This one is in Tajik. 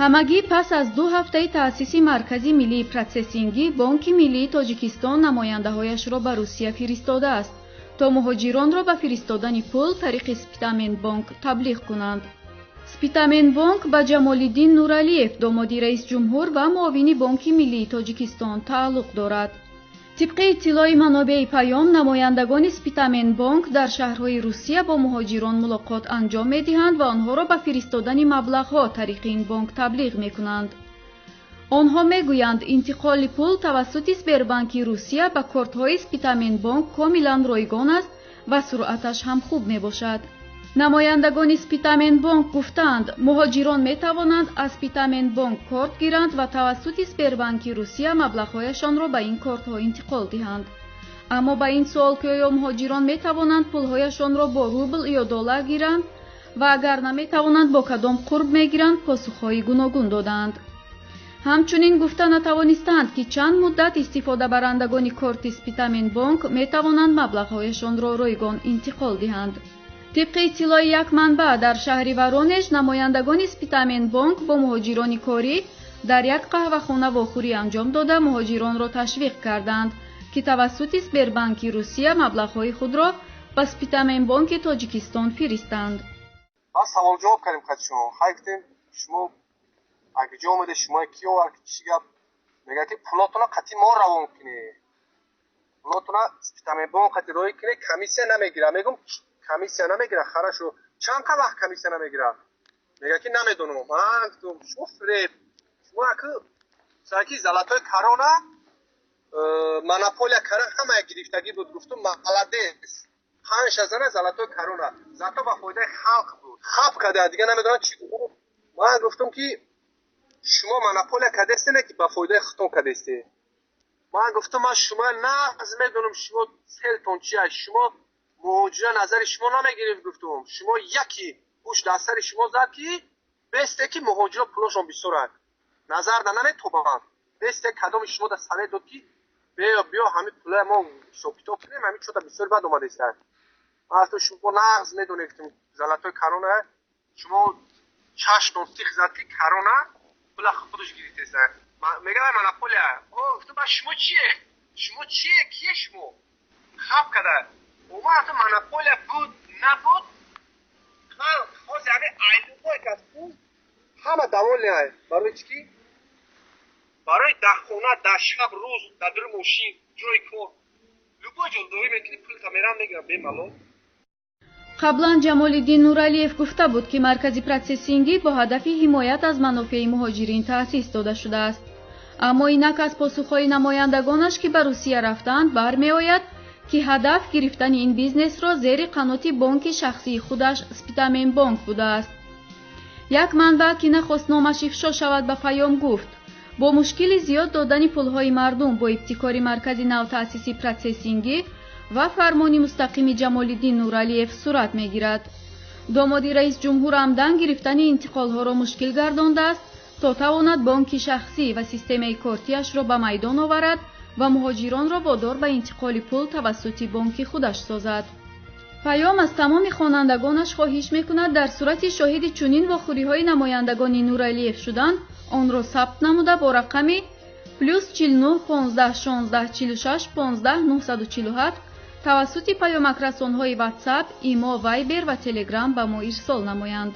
Ҳамагӣ пас аз 2 ҳафтаи таъсиси Маркази миллии протсессингӣ, Бонки миллии Тоҷикистон намояндаҳояшро ба Русия фиристодааст, то муҳоҷиронро ба фиристодани пул тариқи Спитаменбонк таблиғ кунанд. Спитаменбонк ба Ҷамолиддин Нуралиев, домоди раисҷумҳур ва муовини Бонки миллии Тоҷикистон, тааллуқ дорад. Тибқи иттилои манобеи Паём, намояндагони Спитаменбонк дар шаҳрҳои Русия бо муҳоҷирон мулоқот анҷом медиҳанд ва онҳоро ба фиристодани маблағҳо тариқи ин бонк таблиғ мекунанд. Онҳо мегӯянд, интиқоли пул тавассути Сбербанки Русия ба кортҳои Спитаменбонк комилан ройгон аст ва суръаташ ҳам хуб мебошад. Намояндагони Спитаменбонк гуфтаанд, муҳоҷирон метавонанд аз Спитаменбонк корт гиранд ва тавассути Сбербанки Русия маблағҳояшонро ба ин кортҳо интиқол диҳанд. Аммо ба ин суол, ки оё муҳоҷирон метавонанд пулҳояшонро бо рубл ё доллар гиранд ва агар наметавонанд, бо кадом қурб мегиранд, посухҳои гуногун додаанд. Ҳамчунин гуфта натавонистанд, ки чанд муддат истифодабарандагони корти Спитаменбонк метавонанд маблағҳояшонро ройгон интиқол диҳанд. Тибқи иттилои як манбаъ, дар шаҳри Воронеж намояндагони Спитаменбонк бо муҳоҷирони корӣ дар як қаҳвахона вохӯрӣ анҷом дода, муҳоҷиронро ташвиқ карданд, ки тавассути Сбербанки Русия маблағҳои худро ба Спитаменбонки Тоҷикистон фиристанд. Баъд саволҷавоб кардем қати шумо. Хай, гуфтем, шумо агиҷо омаде, шумо ки овард, чӣ гап? Мегӯяд, ки пулотона қати мо равон кунед, пулотона Спитаменбонк қати роҳӣ кунед, комиссия намегирад. Мегӯм, комиссия намегирад, хорошо, чанд қа вақт комиссия намегирад? Мегӯяд, ки намедонам. Ман гуфтам, шумо фиреб, шумо аку саки золотой корона монополия кара, ҳамая гирифтагӣ буд. Гуфтум, молодец, панҷ зана золотой корона, зато ба фоидаи халқ буд. Хап када, дига намедонам чӣ. Ман гуфтум, ки шумо монополия кадесте, не ки ба фоидаи худтон кадесте. Ман гуфтум, ман шумо нағз медонам, шумо целтон чия, шумо муҳоҷира назари шумо намегирифт. Гуфтум, шумо яки гӯш дар сари шумо зад, ки бесте ки муҳоҷиро пулошон бисёранд, назар да наметобанд. Бесте кадоми шумо да совет дод, ки биё, биё, ҳамин пулоя мо ҳисобкитоб кунем, ҳамин чота бисёр бад омадеста. Ман гуфтум, шумо нағз медонед. Гуфтум, золотой корона шумо чашмтон тих зад, ки корона пула худаш гирифтеста. Мегӯяд, монополия. Гуфтум, ба шумо чие, шумо чие, кие шумо? Хаб када. Омад, монополия буд, набуд, халқ ҳозир ҳамин айлуҳое ки аз пул ҳама довольный. Барои чӣ ки барои дар хона, дар шаб, рӯз, дар дури мошин, ҷои кор, любой ҷо доӣ мекунӣ, пулта мерам мегирам бемалол. Қаблан Ҷамолиддин Нуралиев гуфта буд, ки маркази протсессингӣ бо ҳадафи ҳимоят аз манофеи муҳоҷирин таъсис дода шудааст. Аммо инак аз посухҳои намояндагонаш, ки ба Русия рафтаанд, бармеояд, ки ҳадаф гирифтани ин бизнесро зери қаноти бонки шахсии худаш Спитаменбонк будааст. Як манбаъ, ки нахост номаш ифшо шавад, ба Паём гуфт, бо мушкили зиёд додани пулҳои мардум бо ибтикори маркази навтаъсиси протсессингӣ ва фармони мустақими Ҷамолиддин Нуралиев сурат мегирад. Домоди раисҷумҳур амдан гирифтани интиқолҳоро мушкил гардондааст, то тавонад бонки шахсӣ ва системаи кортиашро ба майдон оварад ва муҳоҷиронро водор ба интиқоли пул тавассути бонки худаш созад. Паём аз тамоми хонандагонаш хоҳиш мекунад, дар сурати шоҳиди чунин вохӯриҳои намояндагони Нуралиев шудан, онро сабт намуда, бо рақами +49 15 16 46 15 947 тавассути паёмакрасонҳои Ватсап, Имо, Вайбер ва Телеграм ба мо ирсол намоянд.